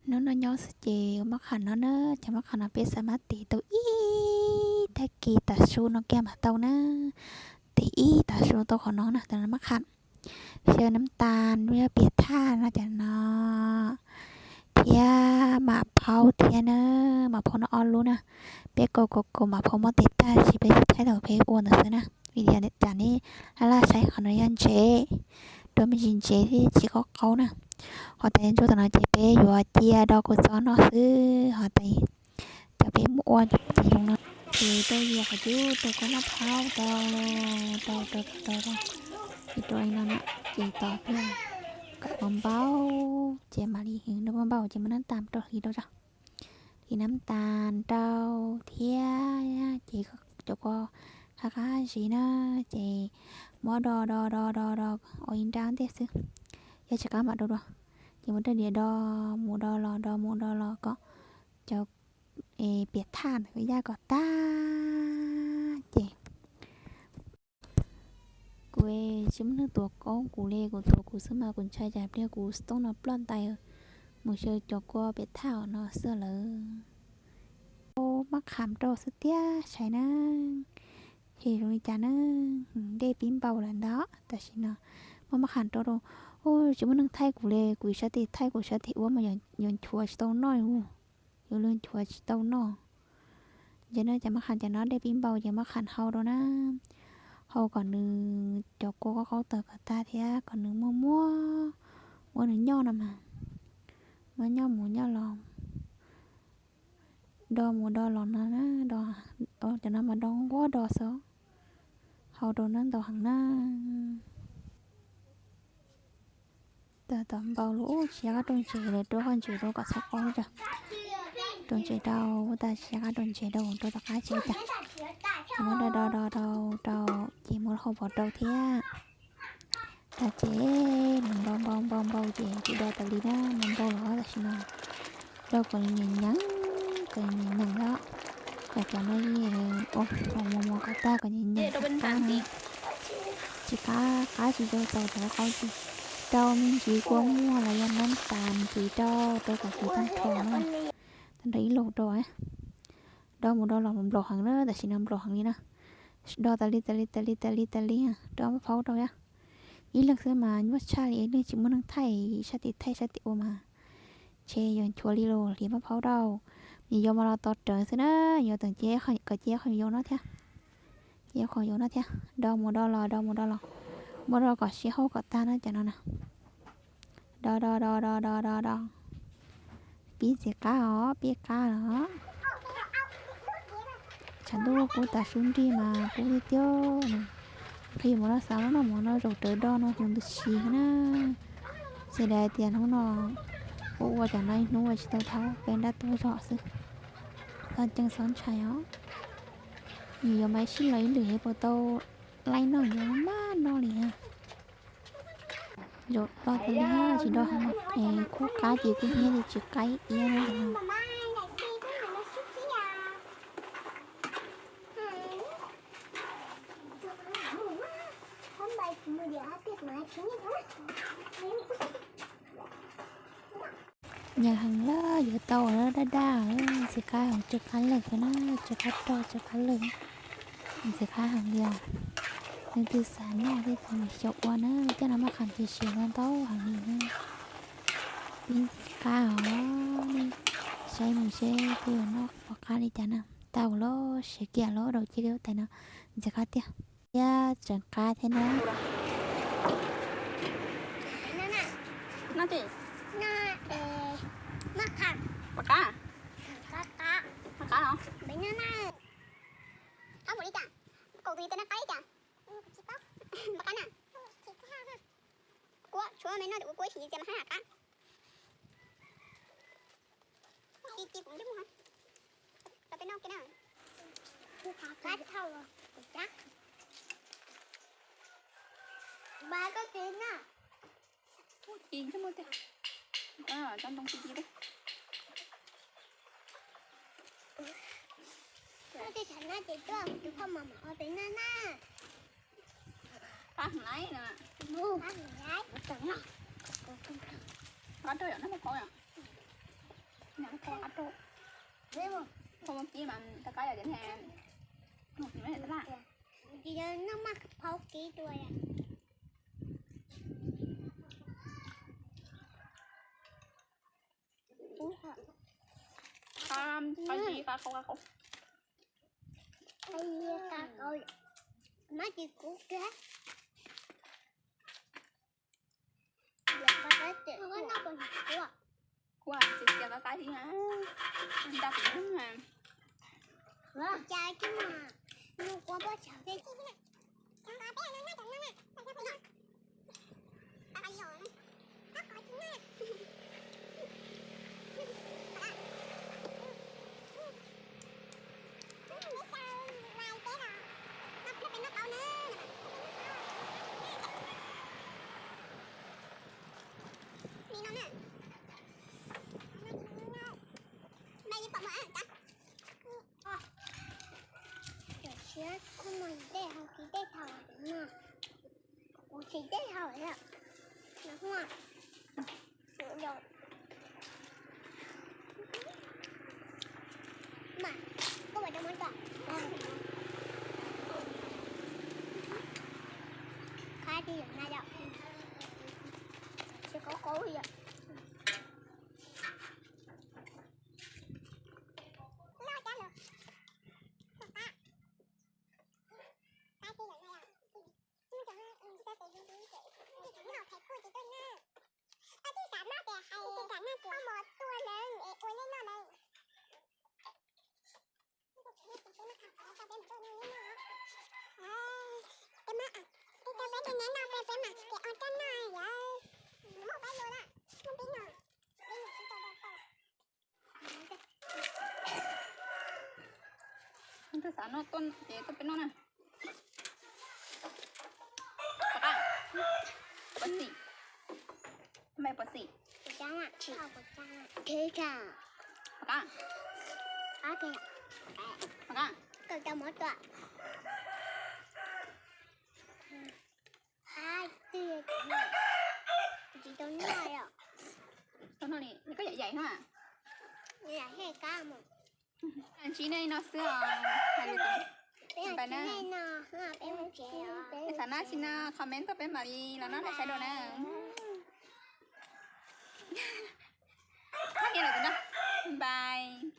Hnub no nyob xwb ces ua maj qham no na, cov maj qham no peb xav mas tiv tau ib tag kis tav su no kiag mam tau na. Tiv ib tav su tau qhov no na, tas maj qham. Xyaw nab tas, nyob piam thaj no cov no, thiab mam phaub thiab na, mam phaub no ob lub na. Peb kaus kaus kaus mam phaub muab tes tag, tsis peb tsis thaij thaum peb ua ntawd xwb na. Vim tias tsam nej laj laj saib qhov no yog ntsev, rau me ntsis ntsev thiab tsis qaub qaub na. Qhov tas ntsuab tom no ces peb yuav cia do kuv txob no xwb, qhov tas cov peb mus ua ces zoo no. Ces rau yias qhov cub rau koj maj phaub rau, rau rau rau rau, ces rau li no na, ces tos pliag kom npau npau, ces mam li hwv npau npau ces muab nab tas rau hliv rau tso. Hliv nab tas rau thiab, ces cov kua qab qab zis na, ces muab do do do do do ua ib nrab ntej xwb, yog tsis qab mam do dua. Ces muab rab diav do mus do los do mus do los kom cov piam thaj ntawd yaj kom tag ces kuv tsis muaj neeg tuav koob kuv li, kuv tuav kuv xwb mas kuv ntshai cas pliag kuv xov tooj no ploj ntais mus xyaw cov kua piam thaj no xwb lawm. Maj qham rau xwb tiag sai na, ces zoo li cas na, dej pib npau lawm ntag tam sim no. Muab maj qham rau rau, tsis muaj neeg thaij kuv li, kuv ib sab tes thaij kuv sab tes ua mas yuav nchuav tsis tau noj, yuav luag nchuav tsis tau noj. Ces no cas maj qham cov no dej pib npau ces maj qham hau rau na, hau kom nws cov kua qaub qaub tawm kom tag thiab kom nws muaj muaj ua nws nyoj no mas, muab nyoj mus nyoj los, do mus do los no na, do cov no mas do nquab do xwb, hau rau na ntau heev na. Tawm tom npau lawm, tsis nco qab rau ntsev lawm, rau qhov ntsev rau kom txhob qaub tso. Rau ntsev rau tas tsis nco qab rau ntsev rau rau tom qab tsev tas. Ces muab do do do rau rau, ces muab hau pov rau thiab. Rau ces nws npau npau npau npau ces kuv do tas li na, npau npau los tam sim no do kom nws nyeem nyeem, kom nws nyeem nyeem los, kom cov no ua hauv mos mos kom tag kom nyeem nyeem qab na. Tsis qab, qab tsis tau txaus cov qaub tsis rau me ntsis kua muag los yog nab tas ntxiv rau, rau kom kuv tag nrho na, tag nrho ib lub rau. Do mus do los nplaum heev na, tam sim no nplaum heev li na. Do tas li tas li tas li tas li tas li, rau maj phaub rau thiab. Ib leeg xwb mas nyuaj tshaj li, ib leeg tsis muaj neeg thaij, sab tes thaij sab tes ua mas ntshe yuav nchuav li los hliv maj phaub rau. Nws yuav mas los tos rawv xwb na, yuav teem cia kom cia qhov yuav no thiab. Cia qhov yuav no thiab, do mus do los do mus do los, muab do kom siab hauj kom tag na cov no na. Do do do do do do do. Pib ntxiv qab os, pib qab los. Tshav ntuj kub tas sub nrig mas kub tiag tiag na. Qhov yuav mus no xav no mus no zaum rawv do no hu ntws si na. Xyov daim tias hnub no ua ua cov no ib hnub ua tsis tau dhau peb nrab tuaj zog xwb. Txhob ceeb txhob ntshai os. Nws yuav mas sib los ib lwm puas tau laij noj yuav maj noj li. Zaum do tas li tsis do heev, kuj qab ces kuj hnyiab li tsis qab ib iab no. Nyeem heev lawm, yuav tau lawm, daj daj, ntxim qab heev, tsw qab lawm xwb na, tsw qab rog tsw qab lawm, ntxim qab heev li os. Leej twg xav noj thiab ces mus xyaum ua na, coj no maj qham cia siav ntau ntau heev li na. Pib ntxim qab os, nej saib mus seb peb yuav noj pom qab li cas na. Tau lawm, siav kiag lawm, daus cia li tais no, ntxim qab tiag. Thiab tseem qab thiab na. Kuv tshuav me no kuv kuv ib sim cia mas hab qab. Ci ci kuv ntsej muag. Los peb noj kiag na. Qab dhau. Ba koj txiv na. Ci ntsej muag tiag. Cov ntoo ci ci. Koj txiv tsam no ces tuaj tus phauj mas mam ua peb noj na. Qab heev lawm na. Qab heev lawm. Qab rau yom, noj maj phaub yom. Phau kib mas tau qab yom, cov ne. Noj mas phau kib dua. Qab, qab, qab, qab, qab. Qab kib, qab, qab thiab na. Nta tus nub na. Cas kib mas nug qua pob tsawg thiab. Cov siab kuj muaj tej hau kib tej thaum no. Kuv tsis tej hau lawm. Mas kuj muaj rau muab tom. Qab ti yom na yom. Tsis qaub qaub yom. Tus xav noj tuaj ces tuaj peb noj na. Pov qab, pov xim, npaj pov xim. Pov qab, pov qab, pov qab. Tsis tau noj li, koj yam yaim no. Ntsib nej no xwb os. Peb xav noj tsis no comment tuaj peb mam li los noj rau saib dua na. Nyob li no, bye.